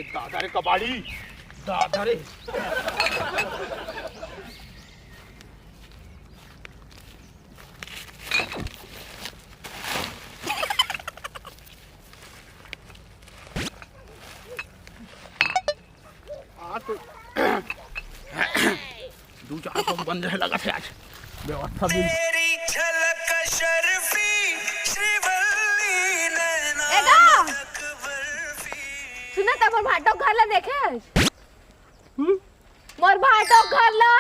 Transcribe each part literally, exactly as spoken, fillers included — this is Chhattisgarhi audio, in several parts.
दादा रे कबाड़ी, दादा रे। आज तो दू चार सौ बन जाए लगा थे आज। व्यवस्था भी। ए गा! सुना त मोर भाटो घर ला देखे हस? हम्म? मोर भाटो घर ला।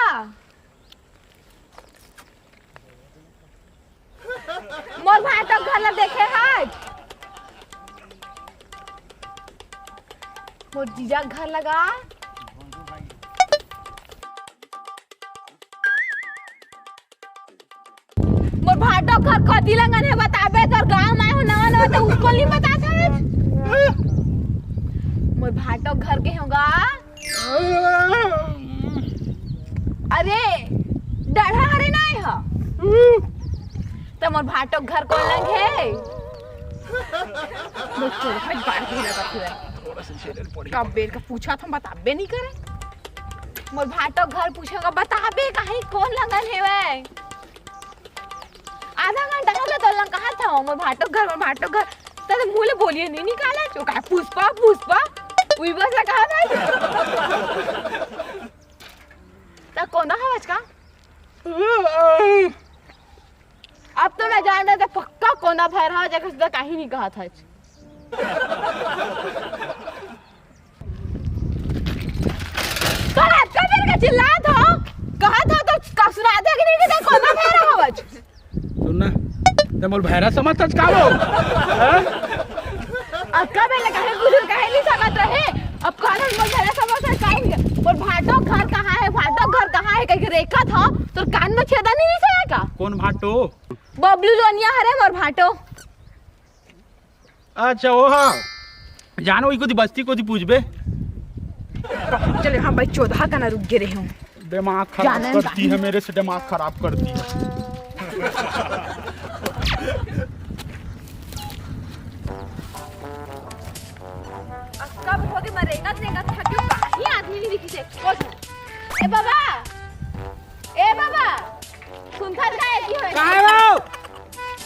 मोर भाटो घर ला देखे हस? मोर जीजा घर लगा। मोर भाटो घर कति लंगन हे बताबे, तोर गांव में हो नवा नवा तो उसको नहीं बता था। मोर भाटो घर के होगा। अरे, डढ़ा हरे ना आए ह। त मोर भाटो घर कोन लंग हे? मोर चोर भाई बाढ़ भी लगा हुआ है। कब बेर का पूछा था, बताबे नहीं करे। मोर भाटो घर पूछेगा, बताबे कहीं कोन लंगन हेवय? आधा घंटा हो गया, तोर लंग कहा था, मोर भाटो घर, मोर भाटो घर। तने मुंह ले बोलिए नहीं निकाला, चो का पुष्पा, पुष्पा, उई बस लगा था। त कोना हवच का? अब तो मैं जान रहा था पक्का कोना भैरा हो जाएगा, सीधा कहीं नहीं कहा था। तोर अतका बेर के चिल्लात हो, कहत हो तो का सुनात हे कि नहीं कि तैं कोना भैरा हवच? सुन ना, तैं मोला भैरा समझथस का वो? हाँ? अतका बेर ले कहे बुजुर्ग कहे नहीं सकत रहे, अब कहत हस मोला भैरा समझथस का नहीं? मोर भाटो घर कहाँ हे, भाटो घर कहाँ हे कहिके रेखत हो, तोर कान में छेदा नहीं, नहीं सहे का? कोन भाटो? बबलू लोनिया हरे मोर भाटो। अच्छा, वो हाँ। जानो, ई कोती बस्ती कोती पूछबे। चले, हाँ भाई, चौदह का ना रुक गे रहे हूँ। दिमाग खराब जानन करती है, मेरे से दिमाग खराब करती है। अब कब होगे, मैं रेंगत रेंगत थक गई, कहीं आदमी नहीं दिखी थे। ए बाबा, ए बाबा, सुनथस का एती होए? का हे वो?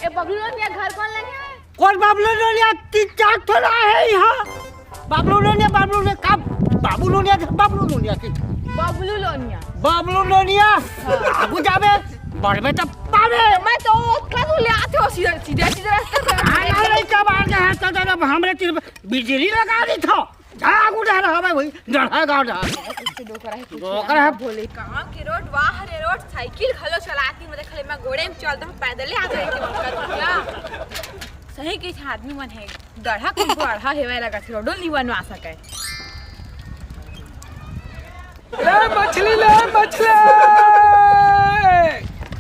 ए बबलू लोनिया घर कोन लंग हे? कोन बबलू लोनिया? तीन चार ठो ना हे इहाँ। बबलू लोनिया, बबलू लोनिया, का बबलू लोनिया, बबलू लोनिया की? बबलू लोनिया। बबलू लोनिया। हाँ। आगू जाबे, बढ़बे त पाबे। मैं तो ओतका तो ले आते हो सीधे, सीधे, सीधे रास्ते से। हाँ, नहीं, नहीं, कब आ गया है, तो जरा हमरे तीर पे बिजली लगा दी थो। जा आगू डहर हवे भाई, डहर गाँव डहर। इससे डोकरा है, कुछ डोकरा है। भोले। गाँव के रोड, वाह रे रोड, साइकिल घलो चलाती, मतलब खाली मैं गोड़े में चलता हूँ, पैदल ही आ जाती हूँ, क्या? सही के आदमी मन है, गढ़ा कुछ गढ़ा हेवे लगा, रोडो नहीं बनवा सके। ले मछली, ले मछली,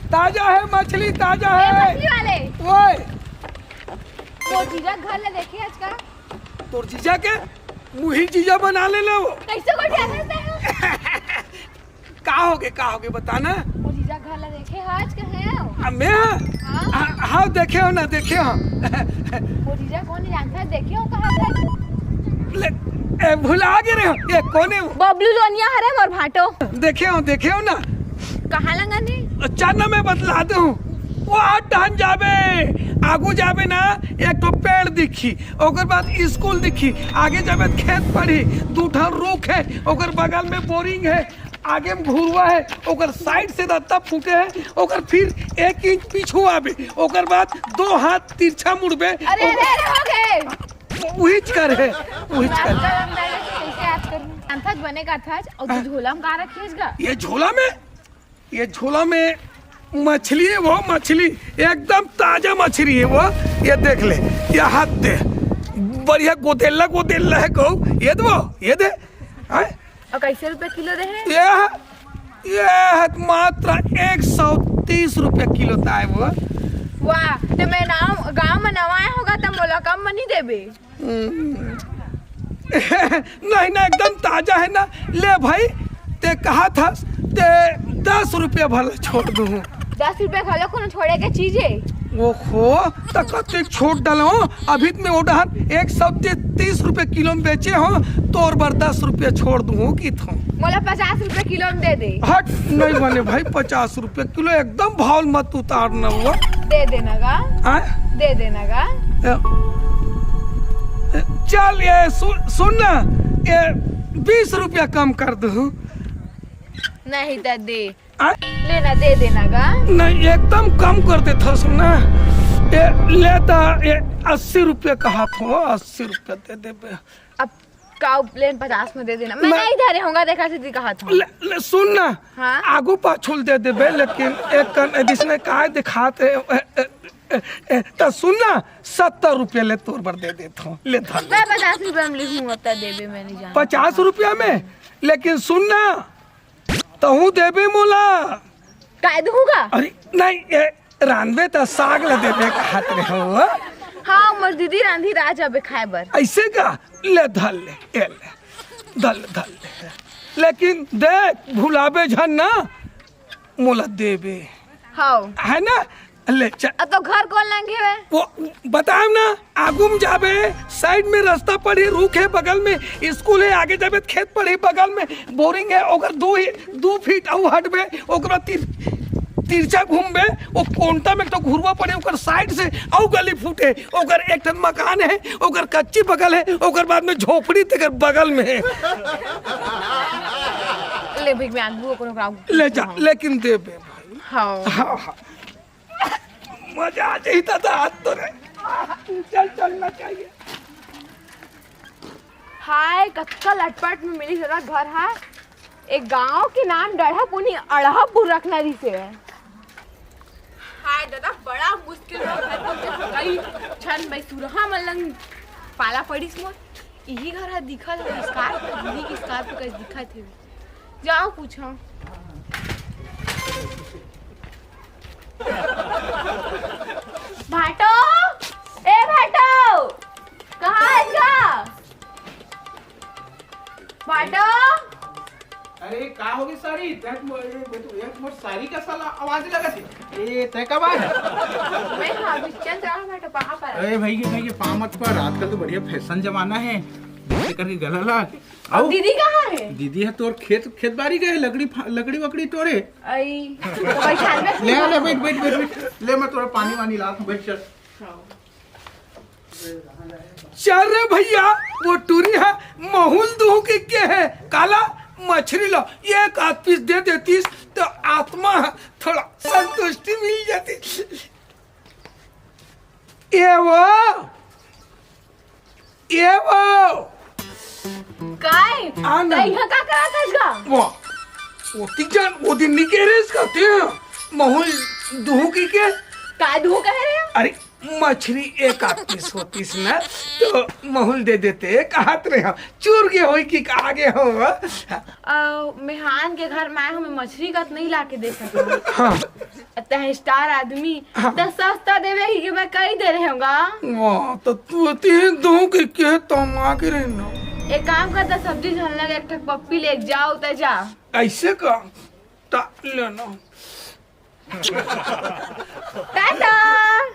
ताजा है मछली, ताजा ए, है। मछली वाले। ओए। वो जीजा घर ले देखे आज का? तोर जीजा के मुही जीजा बना ले ले वो। कैसे को जाने से हो? का होगे, का होगे, बता ना। वो जीजा घर ला देखे हस कहे हो? आ, मैं? हाँ। हाँ, हाँ, देखे हो ना, देखे हो। वो जीजा कोन जानता है, देखे हो कहाँ था? ले, ए, भुला गे रहे हो। ये कोन हे वो? बबलू लोनिया हरे मोर भाटो। देखे हो, देखे हो ना। कहाँ लंगन हे? चल ना, मैं बतला दूँ। वो आ टहन जाबे, आगू जाबे ना, एक ठो पेड़ दिखी, ओकर बाद स्कूल दिखी, आगे जाबे त खेत पड़ी, दू ठन रुख हे, ओकर बगल में बोरिंग हे, आगे में घुरुवा हे, ओकर साइड से रत्ता फूटे हे, ओकर फिर एक इंच पीछू आबे, ओकर बाद दो हाथ तिरछा मुड़बे, अरे, अरे, अरे, हो गए। उहीच कर हे, उहीच कर। कैसे याद करूँ? अंथज बने का थज, और तू झोला में का रखे हस गा? ये झोला में, ये झोला में मछली हे वो, मछली एकदम ताजा मछली हे वो। ये देख ले, ये हाथ दे, बढ़िया गोदेला गोदेला हे गो। ये दे वो, ये दे। हैं? और कैसे रुपए किलो रहे? ये, ये हे मात्र एक सौ तीस रुपया किलो ताय वो। वाह, तो मैं नाव, गाँव में नवा आया होगा तो मोला कम में नहीं देबे? हम्म। नहीं ना, एकदम ताजा हे ना। ले भाई, ते कहा था, ते दस रुपया भला छोड़ दूँ। दस रुपया भला कोनो छोड़े के चीज हे? ओहो, त कतेक छोड़ डलो? अभी त मैं ओ डहन एक सौ तीस रुपया किलो में बेचे हों, तोर बर दस रुपया छोड़ दूँ किथों। मोला पचास रुपया किलो में दे दे। हट, नहीं बने भाई, पचास रुपया किलो एकदम भाव मत उतार न वो। दे देना गा। हाँ? दे देना गा। ए, ए, चल ये सुन, सुन ना, ये बीस रुपया कम कर दूँ। नहीं त दे। आ? ले ना, दे देना गा। नहीं, एकदम कम कर देथस ना। ए, ले त, ए, अस्सी रुपया कहत हों, अस्सी रुपया दे देबे। अब का ले न, पचास में दे देना। मैं मैं नहीं धरे हों गा, देखा सीधी कहत हों। ले, ले, सुन ना, हाँ? आगू पाछू ल दे देबे, लेकिन एक कन, ए, जिसने काय दिखात हे, ए, ए, ए, ए, त सुन ना, सत्तर रुपया ले तोर बर दे देत हों, ले धर ले। मैं पचास रुपया में लिखूँ, त देबे, मैं नहीं जानत। पचास रुपया में? लेकिन सुन ना, तहूँ देबे मोला। काय दूँगा? अरे नहीं, ए, रांधबे त साग ल देबे कहत रहे हों। हाँ, मोर दीदी रांधी, आ जाबे खाए बर। अइसे का? ले धर ले, ए ले, धर ले, धर ले। लेकिन देख, भुलाबे झन ना, मोला देबे। हाँ। है ना? ले चल। अब तो घर कोन लंग हे? वो बताएम ना, आगू में जाबे, साइड में रस्ता पड़ही, रुख हे बगल में, स्कूल हे, आगे जाबे त खेत पड़ही बगल में, बोरिंग हे, ओकर दू ही, दू फीट अउ हटबे, ओकर बाद तिर-, तिरछा घूमबे, ओ कोंटा में एक ठो घुरवा पड़ही, ओकर साइड से अउ गली फूटे, ओकर एक ठन मकान हे, ओकर कच्ची बगल हे, ओकर बाद में झोपड़ी तेकर बगल में हे। ले भई, मैं आगू ओकरो आगू ले जा, लेकिन देबे भाई। हाँ। हाँ, हाँ। मजा आ जाही दादा, आज तो रे। चल, चलना चाहिए। हाय, कतका लटपट में मिलिस दादा घर हा। एक गांव के नाम डढ़ापुनी अड़हापुर रखना रिहिसे। हाय दादा, बड़ा मुश्किल में घर पहुंचे। कई झन बइसुरहा मन लंग पाला पड़िस मोर। इही घर हा दिखत हे, scarf, दीदी के scarf कस दिखत हे। जाओ पूछो। भाटो, ए भाटो, कहाँ है का? भाटो। अरे का होगे सारी? तै तो, ए, मैं तो, ए, तुम्हार सारी का साला आवाज लगत हे। ए, तै कब आए? मैं हाँ, अभी चल रहा हूँ, भाटो, पहाँ पर। अरे भाई, ये, भाई, ये पाँव मत पर, आजकल तो बढ़िया फैशन जमाना है। ऐसे करके गला ला। अउ दीदी कहाँ है? दीदी ह तोर खेत, खेत बारी गए, लकड़ी फा-, लकड़ी वकड़ी टोरे। आई, तो बैठा ले। ले, ले, बैठ, बैठ, बैठ, बैठ। ले, मैं तोरा पानी वानी लात हूँ, बैठ, चल। चल रे भैया, वो टूरी ह, महुल दूँ कहिके हे, काला मछरी ला एक आध पीस दे देतिस, त आत्मा ह थोड़ा संतुष्टि मिल जातिस। ए वो, ए वो। काय? आ ना। तै इहाँ का करत हस गा? वो, वो ती जान, वो दिन नहीं कह रहे इसका, ते महुल दूँ कहिके। काय दूँ कह रहे हो? अरे, मछरी एक आध पीस होतिस ना, तो महुल दे देते, कहत रहे हो। चूर गे होई कि आगे हो। अ, मेहान के घर में आए हो, मैं मछरी का तो नहीं लाके दे सकती। हाँ। तैं star आदमी, हाँ। त सस्ता देवे ही कि मैं कई दे रहे होगा। वाह, तो तू अति ही दूँ कहिके त मांग रहे ना। एक काम कर, त सब्जी झन लगे, एक ठक पप्पी ले जाओ, त जा। ऐसे का? ता लेना। टाटा।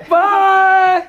बाय।